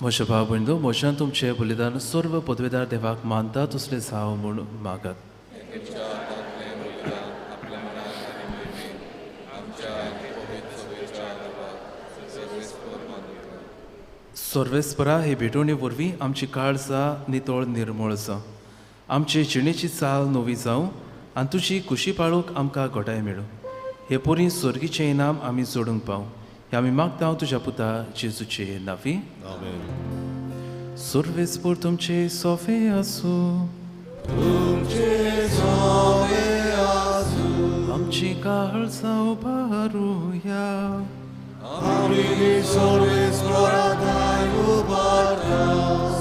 S2: म्हज्या भाव भयणींनो, म्हज्यान तुमचें बलिदान सर्व पदवेदार देवाक मानता तसलें जावं म्हूण मागात. सर्वेस्परा हे भेटवणे वरवीं आमची काळजां नितळ निर्मळ जावं, आमचे जिणेची चाल नवी जावं आनी तुजी खुशी पाळूंक आमकां घटाय मेळूं. हे पोरी स्वर्गीचें इनाम आमी जोडूंक पावूं हे आमी मागता तुज्या पुता जेजूचे नांवी.
S1: आमेन.
S2: सर्वेस्पर तुमचे सोफे आसूं. आमची काळजां उबारुया.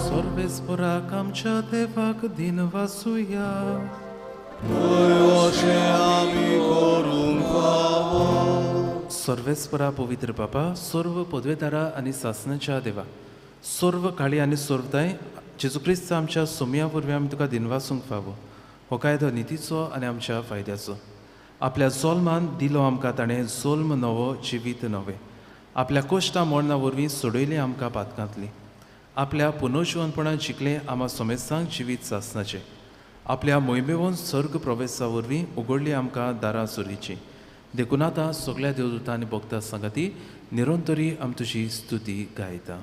S2: सर्वेस्पराक आमच्या देवाक दिनवासुया. सर्वेस्परा पवित्र बापा, सर्व पदवेदारा आनी सासनाच्या देवा, सर्व काळी आनी सर्वताय जेजू क्रिस्त आमच्या सोमया वरवीं आमी तुका दिनवासूंक फावो. हो कायदो नितीचो आनी आमच्या फायद्याचो. आपल्या जोल्मान दिलो आमकां ताणें जोल्म नवो जिवीत नवें. आपल्या कोश्टां मरणा वरवीं सोडयली आमकां पातकांतली. आपल्या पुनर्जिवनपणान जिखलें आमा सोमेस्तांक जिवीत सासनाचें. आपल्या मोहिमेवन सर्ग प्रवेशा वरवीं उगडली आमकां दारां सुरीचीं. देखून आतां सगळ्या देवदूतां आनी भक्तां सांगाती निरंतरी आमी तुजी स्तुती गायता.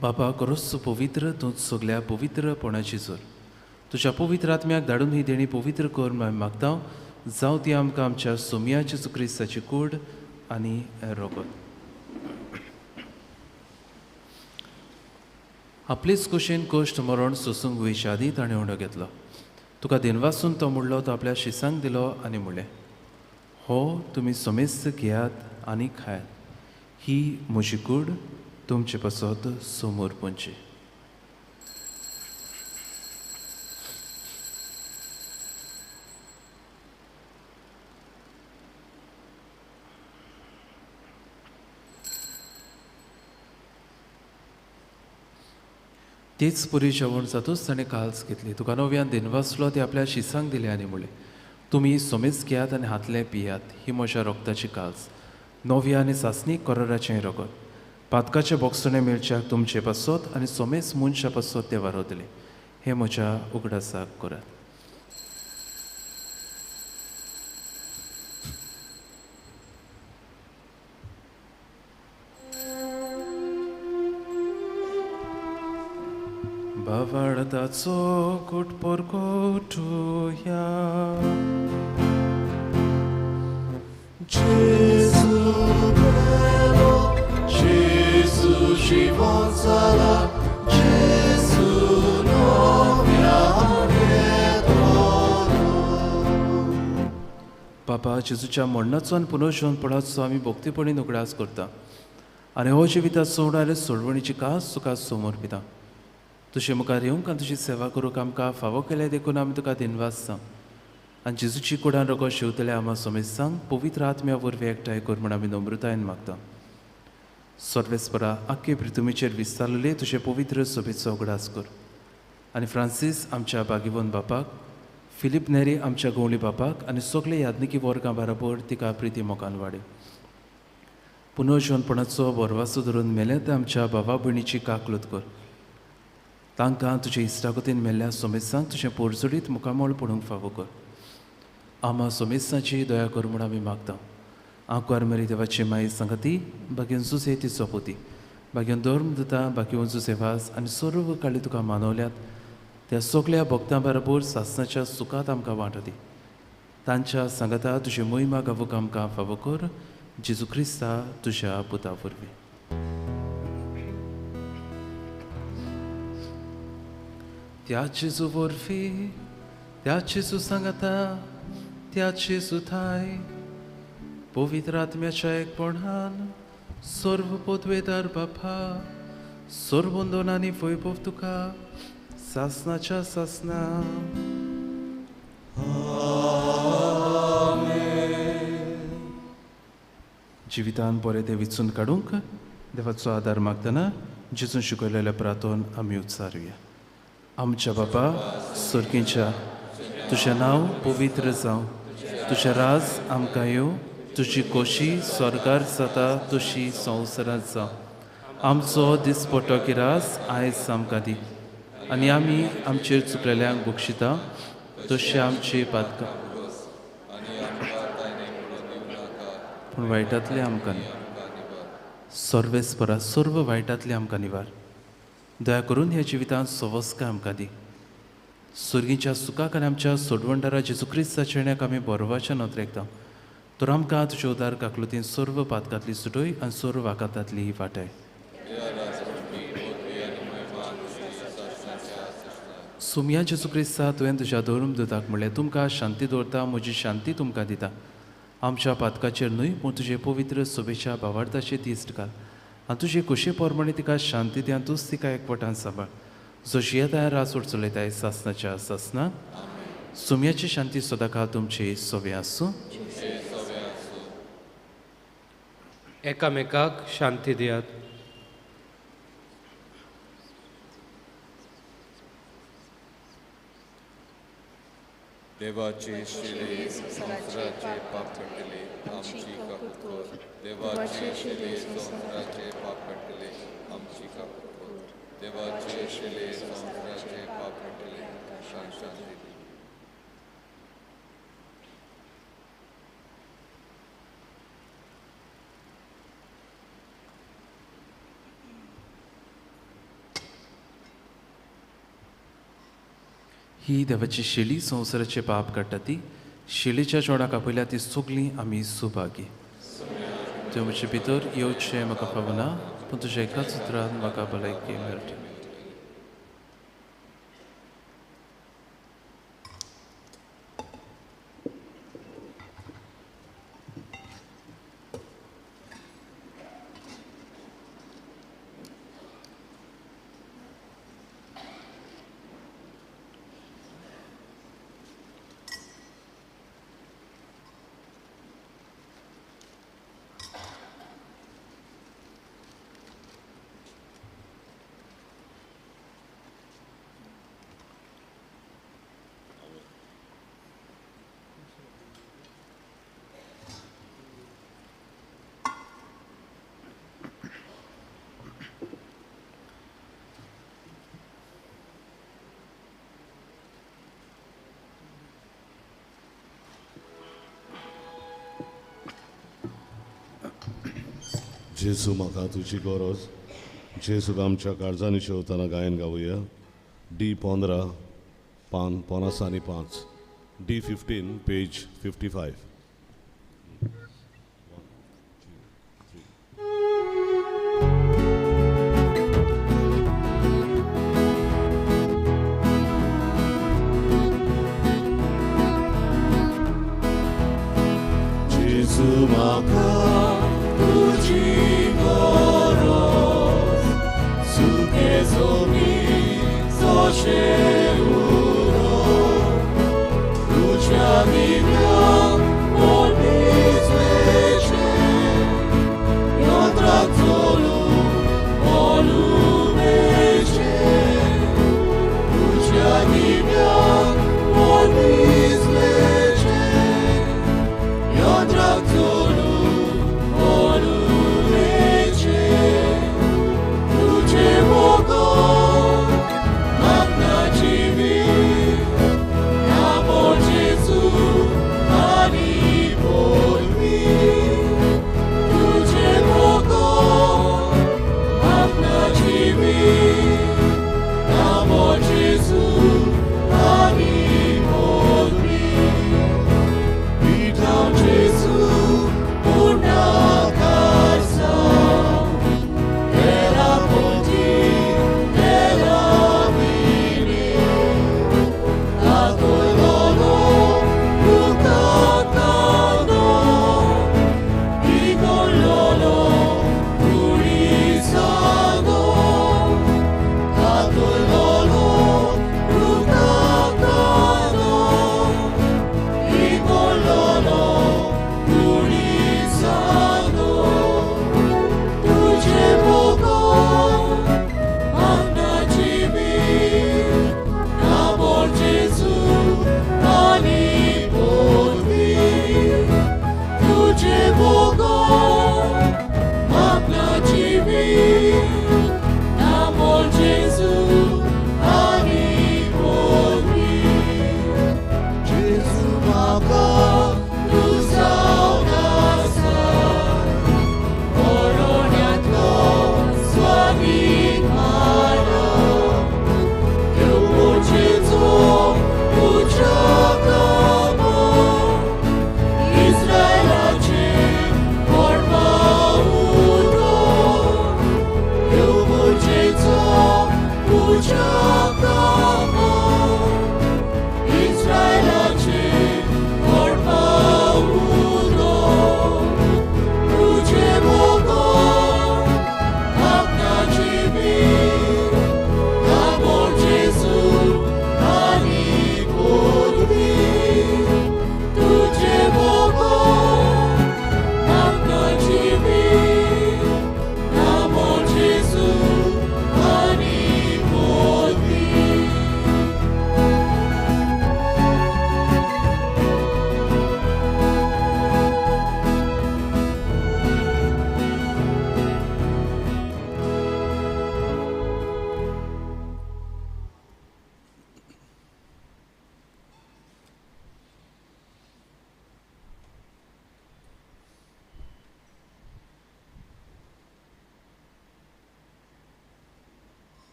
S2: बाबा खरोच पवित्र, तूं सगल्या पवित्रपणाची जोर. तुज्या पवित्र आत्म्याक धाडून ही देणी पवित्र कर म्हूण आमी मागता. जावं ती आमकां आमच्या सोमया जेजू क्रिस्ताची कूड आनी रोगत. आपलेच कुशीन कश्ट मरण सोसूंक वयच्या आदीं ताणें उंडो घेतलो. तुका दिनवासून तो म्हणलो, तो आपल्या शिसांक दिलो आनी म्हणलें, हो तुमी समेस्त घेयात आनी खायात, ही म्हजी कूड तुमचे पासत समोर पंची. तेच पुरी जेवण जातूच ताणें काल्स घेतली. तुका नव्यान दिनवासलो, ती आपल्या शिसांक दिले आनी म्हणलें, तुमी सोमेज घेयात आनी हातले पियात, ही म्हज्या रोगताची काल्स, नव्या आनी सासणी कराराचें रगत. पातकाचें बोगसणें मेळच्याक तुमचे पासत आनी सोमेज मनशा पासत तें वारवतलें. हें म्हज्या उगडासाक करात. भावार्थाचो कुटपोर कोटुया.
S1: Gesù bello, Gesù जिवन जाला, Gesù नव्यान येतलो.
S2: बाबा, जेजूच्या मरणाचो आनी पुनर्जिवनपणाचो आमी भक्तीपणी उगडास करता आनी हो जिविताचो उणारे सोडवणीची कास तुका समर्पिता. तुजे मुखार येवंक आनी तुजी सेवा करूंक आमकां फावो केलें देखून आमी तुका दिनवासता. आनी जेजूची कुडान रगत शेवतले आमा समेस्तांक पवित्र आत्म्या वरवीं एकठांय कर म्हूण आमी नम्रतायेन मागता. सर्वेस्परा, आख्खे पृथ्वीचेर विस्तारलेले तुजे पवित्र सभेचो उगडास कर आनी फ्रांसीस आमच्या बागीवन बापाक, फिलीप नेरी आमच्या गवळी बापाक आनी सगळे यादनिकी वर्गां बराबर तिका प्रिती मोगान वाडय. पुनर्जिवनपणाचो बरवासो धरून मेल्या ते आमच्या भावा भयणीची काकलूत कर. तांकां तुजे इश्टागतीन मेल्ल्या सोमेस्तांक तुजें पोरजोडीत मुखामळ पडूंक फावो कर. आमा सोमेस्तांची दया कर म्हूण आमी मागता. आंकवार मरी देवाची माई सांगती, बाकी जुसे तिचो पोती, बाकी धर्म दिता, बाकी जुसे वास आनी सर्व काळी तुका मानवल्यात त्या सगल्या भक्तां बरोबर सासणाच्या सुखांत आमकां वांटो दी. तांच्या सांगाता तुजे मोहिमा गावूंक आमकां फावो कर, जेजू क्रिस्ता तुज्या पुता वरवीं. त्या जेजू वरवीं, त्या जेजू सांगाता, त्या जेजू थाय पवित्र आत्म्याच्या एकपणान सर्व पदवेदार बापा, सर्वंदन आनी वैभव तुका सासनाच्या सासना. जिवितान बरें तें विचून काडूंक देवाचो आदार मागतना जेजून शिकयलेल्या प्रार्थन आमी उच्चारुया. आमच्या बापा सर्गीच्या, तुजें नांव पवित्र जावं, तुजें राज आमकां येवं, तुजी खोशी स्वर्गार जाता तशी संवसारांत जावं. आमचो दिसपट्टो किरास आयज आमकां दी आनी आमी आमचेर चुकलेल्यांक बक्षिता तशें आमची पातकां, पूण वायटांतलें आमकां न्ही. सर्वेस्परा सर्व वायटांतलें आमकां निवार. दया करून ह्या जिवितांत सवस्काय आमकां दी. सुर्गीच्या सुखाक आनी आमच्या सोडवणदारा जेजू क्रिस्ताच्या येण्याक आमी बरोवाच्या नदरेकता, तर आमकां तुज्या उदार काकलुतीन सर्व पातकांतली सुटय आनी सर्व आकांतांतली वाटाय. सुमया जेजू क्रिस्ता, तुवें तुज्या धर्म दुताक म्हणलें, तुमकां शांती दवरता, म्हजी शांती तुमकां दिता. आमच्या पातकाचेर न्हय पूण तुजे पवित्र सोबेच्या भावार्थाचेर दिश्ट घाल आनी तुजे खोशे प्रमाणे तिका शांती दी आनी तूंच तिका एकवटान सांबाळ, जो जियेताय राज चलयताय सासनाच्या सासना. सुमयाची शांती सदांकाळ तुमची सोबे आसूं.
S7: एकामेकाक शांती दियात.
S6: देवाचे शिले संवसाराचे पाप काडटले आमची काकूट कर. देवाचे शिले संवसाराचे पाप काडटले आमची काकूट कर. देवाचे शिले संवसाराचे पाप काडटले शांती दी.
S2: ही देवाची शेली संवसाराचे पाप काडटा ती शेलीच्या चोडाक आपयल्या ती सगळीं आमी सुभागी. त्यो म्हजे भितर येवचें म्हाका फावना, पूण तुज्या एकाच उतरान म्हाका भलायकी मेळटा.
S1: जेजू म्हाका तुजी गरज. जेजूक आमच्या काळजांनी शेवतना गायन गावया. डी 15 पान 50 आनी 5, डी 15 पेज 55. जेजू म्हाका तुजी गरज, सुखे जोमी जशें उरो, तुज्या दिव्या मनीस वेचें, यंत्राक चलूं ओलुमेचें, तुज्या दिव्या मनीस वेचें, यंत्राक चलूं Gesù.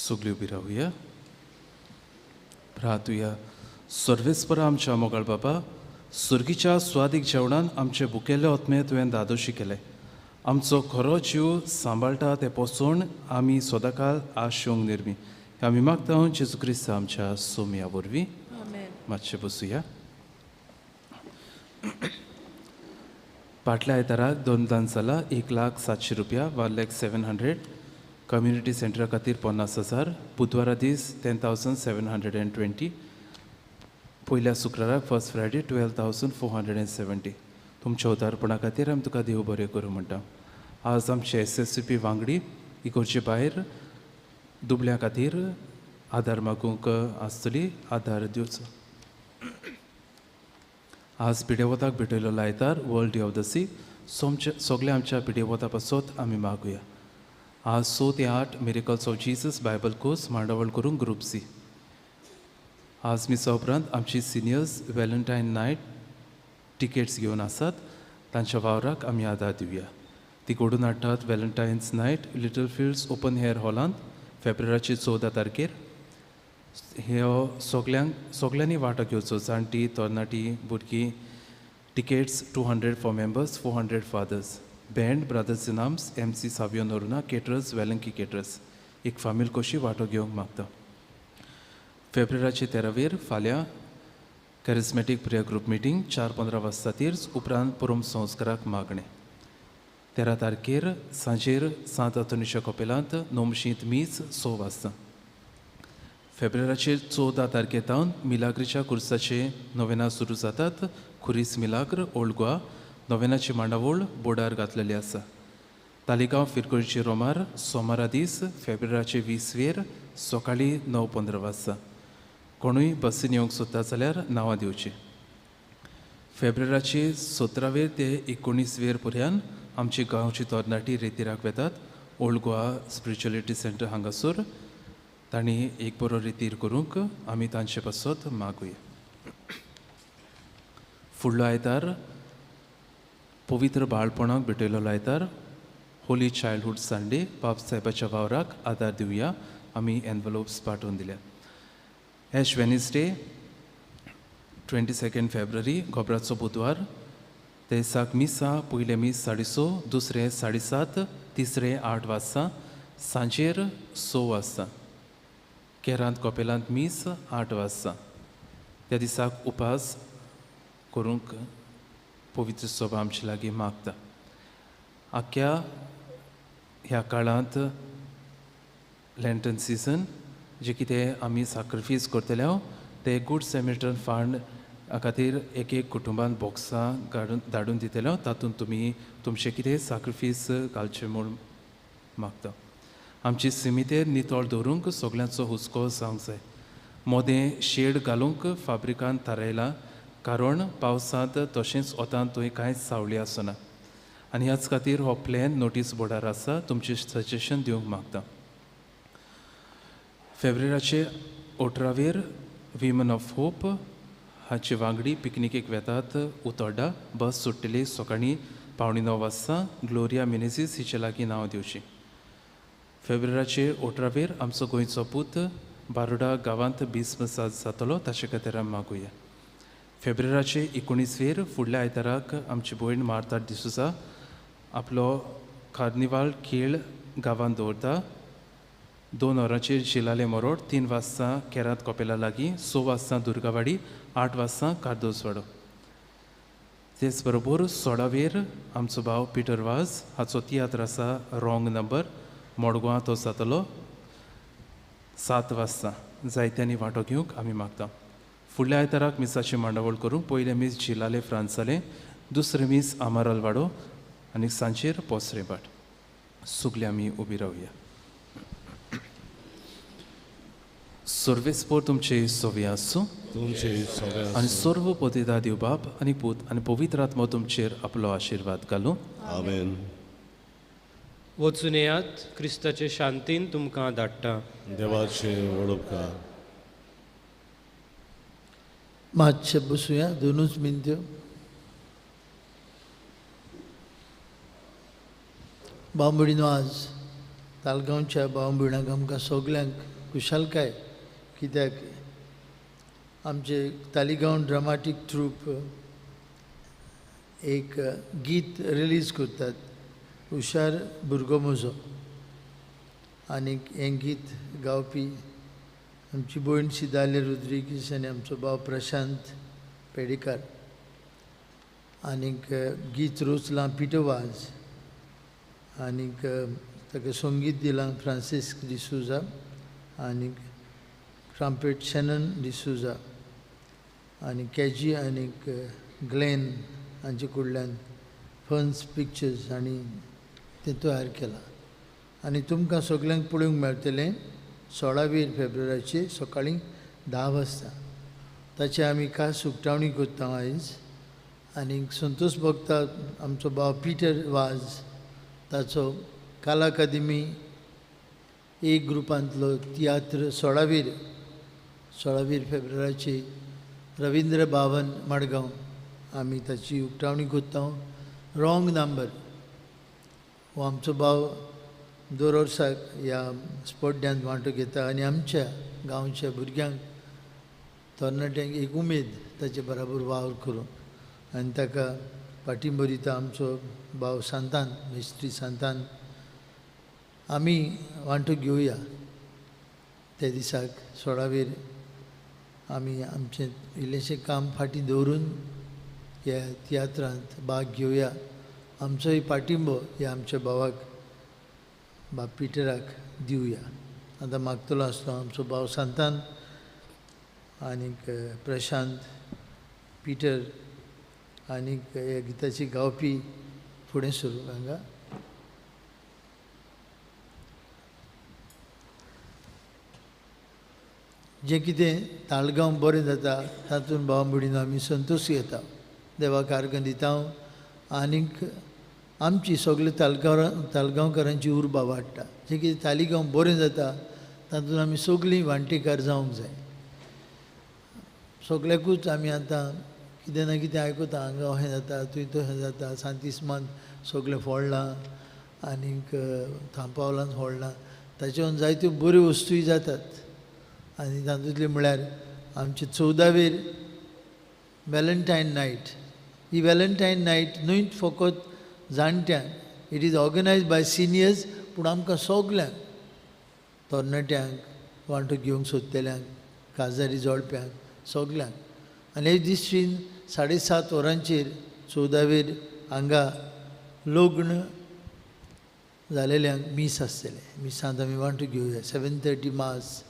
S2: सगळी उबी रावया, प्रार्थुया. सर्वेस्परा आमच्या मोगाळ बाबा, सुर्गीच्या स्वादीक जेवणान आमचे भुकेल्ले आत्मे तुवें दादोशी केले. आमचो खरो जीव सांबाळटा तें पोसवण आमी सदांकाल आश येवंक निर्मी. आमी मागता जेजू क्रिस्त आमच्या सोमया वरवीं. मातशें बसुया. फाटल्या आयताराक दोन दान जाला 1,00,700 रुपया, 1,00,700. कम्युनिटी सेंटरा खातीर 50,000. बुधवारा दीस 10,720. पयल्या शुक्राराक फर्स्ट फ्रायडे 12,470. तुमच्या उदारपणा खातीर आमी तुका देव बरें करूं म्हणटा. आज आमचे SSCP वांगडी इगोर्जे भायर दुबल्या खातीर आदार मागूंक आसतली, आदार दिवचो. आज पिडेवताक भेटयलो आयतार, world day of the sick. सगल्या आमच्या पिडेवता पासत आमी मागुया. आज 6 ते 8 miracles of Jesus Bible course मांडावळ करूंक ग्रुप सी. आज मिसा उपरांत आमची सिनियर्स व्हॅलेंटायन नायट टिकेट्स घेवन आसात, तांच्या वावराक आमी आदार दिवया. ती घडून हाडटात Valentine's night Little Fields open air हॉलांत फेब्रुवारीचे 14 तारखेर. ह्यो सगल्यांनी वांटो घेवचो, जाणटी तरणाटी भुरगीं. Tickets 200 for members, 400 for others. Band brothers in arms, MC Savio Noronha, caterers Velanki caterers. एक फामील कशी वांटो घेवंक मागता. फेब्रुवारीचे 13वेर फाल्यां कॅरिस्मॅटीक प्रेयर ग्रुप मिटींग 4:15 वाजता तीर्स, उपरांत पुरम संस्काराक मागणें. 13 तारखेर सांजेर सांत आंतोनीच्या कपेलांत नोमशींत मीस 6 वाजता. फेब्रुवारीचे 14 तारखे तावन मिलाग्रीच्या कुर्साचे नोवेना सुरू जातात. खुरीस मिलाग्र ओल्ड गोवा नोवेनाची मांडावळ बोर्डार घातलेली आसा. तालिगांव फिरकोळची रोमार सोमारा दीस फेब्रुवारीचे 20वेर सकाळीं 9:15 वाजता. कोणूय बसीन येवंक सोदता जाल्यार नांवां दिवची. फेब्रुवारीचे 17वेर ते 19वेर पर्यंत आमची गांवची तरणाटी रेतिराक वेतात ओल्ड गोवा स्पिरिच्युअलिटी सेंटर हांगासर. तांणी एक बरो रेतीर करूंक आमी तांचे पासत मागुया. फुडलो आयतार पवित्र बाळपणाक भेटयलो आयतार, होली चायल्डहूड संडे. बाब साहेबाच्या वावराक आदार दिवया. आमी एनवलोप्स पाठोवन दिल्या. एश वेनसडे 22 फेब्रुवारी गोबराचो बुधवार. ते दिसाक मिसा पयलें मीस 6:30, दुसरें 7:30, तिसरें 8 वाजता, सांजेर 6 वाजता. केरांत कपेलांत मीस 8 वाजता. त्या दिसाक उपास करूंक पवित्र सभा आमचे लागीं मागता. आख्या ह्या काळांत लॅन्टन सिजन जे कितें आमी साक्रिफीस करतले ते गूड सेमिटन फंड खातीर एक एक कुटुंबान बॉक्सां धाडून दितले, तातूंत तुमी तुमचें कितें साक्रिफीस घालचें म्हूण मागता. आमची सिमितेर नितळ दवरूंक सगल्यांचो हुस्को जावंक जाय. मोदें शेड घालूंक फाब्रिकान थारायलां, कारण पावसांत तशेंच वतांत थंय कांयच सावळी आसना आनी ह्याच खातीर हो प्लॅन नोटीस बोर्डार आसा. तुमचें सजेशन दिवंक मागता. फेब्रुवारीचे 18वेर विमन ऑफ होप हाचे वांगडी पिकनिकेक वेतात उतोड्डा. बस सुट्टली सकाळीं 8:45 वाजता. ग्लोरिया मिनेझीस हिचे लागीं नांव दिवची. फेब्रुवारीचे 18वेर आमचो गोंयचो पूत बारोडा गांवांत बीस मसाज जातलो, ताचे खातीर आमी मागुया. फेब्रुवारीचे 19वेर फुडल्या आयताराक आमची भयण मार्ता डिसोजा आपलो कार्निवाल खेळ गांवांत दवरता. 2 वरांचेर शिलाले मोरोड, 3 वाजता केरांत कपेला लागीं, 6 वाजता दुर्गावाडी, 8 वाजता कार्दोजवाडो. तेच बरोबर 16वेर आमचो भाव पिटर वाज हाचो तियात्र आसा रॉंग नंबर मडगांवां तो जातलो 7 वाजता. जायत्यांनी वांटो घेवंक आमी मागता. फुडल्या आयताराक मिसाची मांडावळ करूंक पयलें मीस झिलाले फ्रांसालें, दुसरें मीस आमारालवाडो आनी सांजेर पोसरेभाट. सगळे आमी उबी रावया. सर्वेस्पोर तुमचे सोवे आसूं आनी सर्व पतिता देव बाप आनी पूत आनी पवित्र आत्मो तुमचेर आपलो आशिर्वाद घालूं.
S1: आमेन.
S7: वचून येयात, क्रिस्ताचे शांतीन तुमकां धाडटा.
S1: देवाचे वडोपकार.
S9: मातशें बसुया 2 मिनटां. बांबोळीनो आज तालगांवच्या भाव भयणांक आमकां सगल्यांक खुशालकाय, कित्याक आमचे तालिगांव ड्रामाटीक ट्रूप एक गीत रिलीज करतात, हुशार भुरगो म्हजो. आनीक हें गीत गावपी आमची भयण सिदाली रोद्रिगीस आनी आमचो भाव प्रशांत पेडीकार. आनीक गीत रचलां पिटर वाज आनीक ताका संगीत दिलां फ्रांसिस्क डिसोजा आनीक ट्राम्पेट शॅनन डिसोजा आनी केजी आनीक ग्लेन हांचे कडल्यान फन्स पिक्चर्स हांणी तें तयार केलां. आनी तुमकां सगल्यांक पळोवंक मेळटलें 16 फेब्रुवारीचे सकाळीं 10 वाजता. ताची आमी खास उक्तावणी करता आयज. आनी संतोष भोगता आमचो भाव पिटर वाज ताचो कला अकादमी एक ग्रुपांतलो तियात्र 16 फेब्रुवारीचे रविंद्र भवन मडगांव आमी ताची उक्तावणी करता. रॉंग नंबर हो आमचो भाव दर वर्साक ह्या स्पर्ध्यांत वांटो घेता आनी आमच्या गांवच्या भुरग्यांक तरणाट्यांक एक उमेद ताचे बराबर वावर करूंक आनी ताका पाठिंबो दिता आमचो भाव सांतान, मिस्त्री सांतान. आमी वांटो घेवया त्या दिसाक 16 आमी आमचें इल्लेंशें काम फाटीं दवरून ह्या तियात्रांत भाग घेवया. आमचोय पाठिंबो ह्या आमच्या भावाक, बाब पिटराक दिवया. आतां मागतलो आसलो आमचो भाव सांतान आनीक प्रशांत पिटर आनीक ह्या गिताची गावपी फुडें सरूंक हांगा. जें कितें ताळगांव बरें जाता तातूंत भाव भयणीनो आमी संतोश घेता, देवाक आर्गां दिता आनीक आमची सगळे तालगांवकारांची उर्बा वाडटा. जें कितें तालिगांव बरें जाता तातूंत आमी सगळीं वांटेकार जावंक जाय. सगळ्याकूच आमी आतां कितें ना कितें आयकता, हांगा अशें जाता, थंय तशें जाता, सांतिस्मान सगळें फोडलां आनीक थांपावलान फोडलां. ताचे जायत्यो बऱ्यो वस्तूय जातात आनी तातूंतल्यो म्हळ्यार आमचे 14 वेलंटायन नायट. ही वेलंटायन नायट न्हय फकत जाणट्यांक, it is organise by seniors, पूण आमकां सगल्यांक तरणाट्यांक, वांटो घेवंक सोदतल्यांक, काजारी जोडप्यांक, सगल्यांक. आनी हे दृश्टीन 7:30 वरांचेर 14 हांगा लग्न जालेल्यांक मीस आसतलें. मिसांत आमी वांटो घेवया. 7:30 mass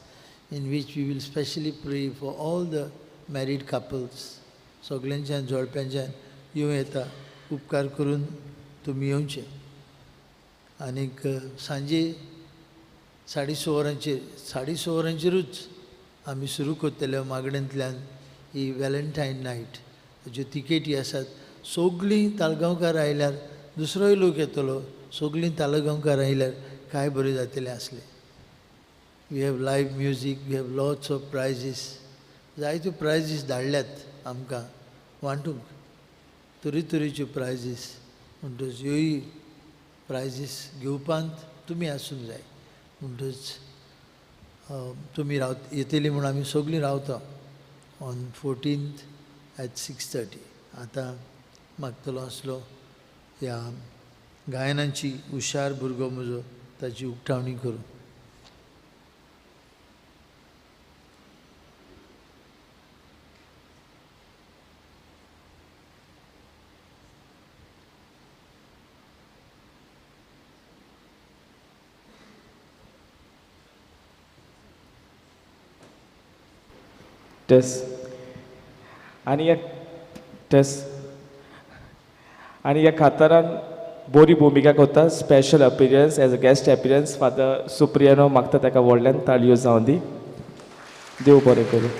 S9: in which we will specially pray for all the married couples. सगल्यांच्यान जोडप्यांच्यान येवं येता, उपकार करून तुमी येवचें. आनीक सांजे 6:30 वरांचेर, 6:30 वरांचेरूच आमी सुरू करतले मागणेंतल्यान ही वेलंटायन नायट. ज्यो तिकेटी आसात सगळीं तालगांवकार आयल्यार दुसरोय लोक येतलो, सगळीं तालगांवकार आयल्यार काय बरें जातलें आसलें. We have live music, we have lots of prizes. जायत्यो प्रायजीस धाडल्यात आमकां वांटूंक, तरेतरेच्यो प्रायजीस. म्हणटच ह्योय प्रायजीस घेवपांत तुमी आसूंक जाय. म्हणटच तुमी येतली म्हूण आमी सगळीं रावता ऑन 14th at 6:30. आतां मागतलो आसलो ह्या गायनाची हुशार भुरगो म्हजो ताची उक्तावणी करूं.
S10: टेस्ट आनी ह्या टेस्ट आनी ह्या खातारान बरी भुमिका करता. Special appearance as a guest appearance father Supriano मागता ताका व्हडल्यान ताळयो जावं दी. देव बरें करूं.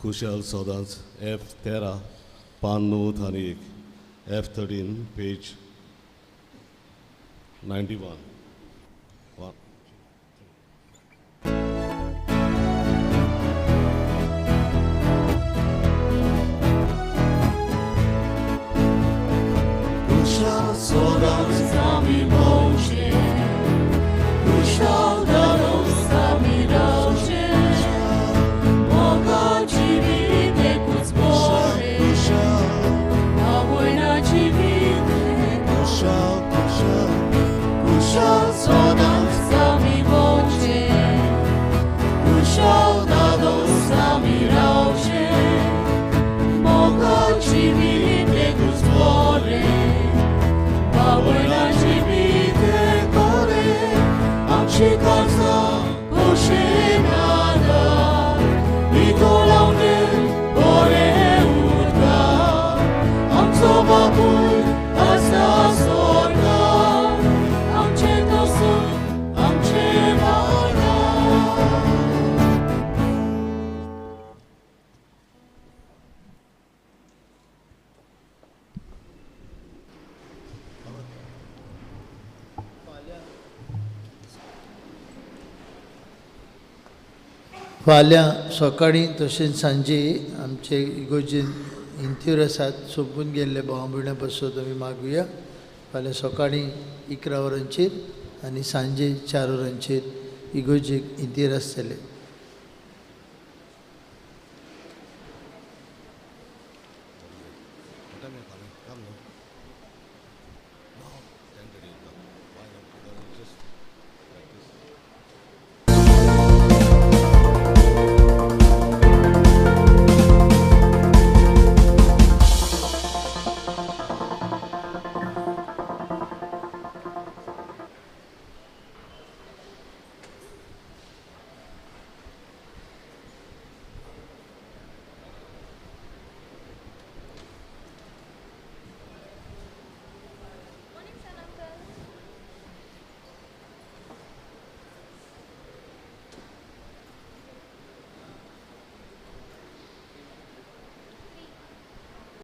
S1: खुशाल सदांच एफ 13 पान 9 आनी 1, एफ 13 पेज 91.
S11: Kushal सदांच आमी भोंवचें, कुशाल दादोस आमी रावचें, मोगा जिवीत एकूच बरें, आवयना जिवीत
S1: कुशाल कुशाल
S11: कुशाल सदांच आमी भोंवचें, कुशाल दादोस आमी रावचें, मोगा जिवीत एकूच बरें, आवयना जिवीत बरें, आमची काळजां खोशेन आदार, नितळावणे बरें उरता, आमचो बापूय आसा स्वर्गार, आमचें तसो आमचें वागार.
S9: फाल्यां सकाळीं तशेंच सांजे आमचे इगोर्जेन इंत्यूर आसात सोंपून गेल्ले भावा भयणां पासत आमी मागुया. फाल्यां सकाळीं 11 वरांचेर आनी सांजे 4 वरांचेर इगोर्जेक इंत्यूर आसतले.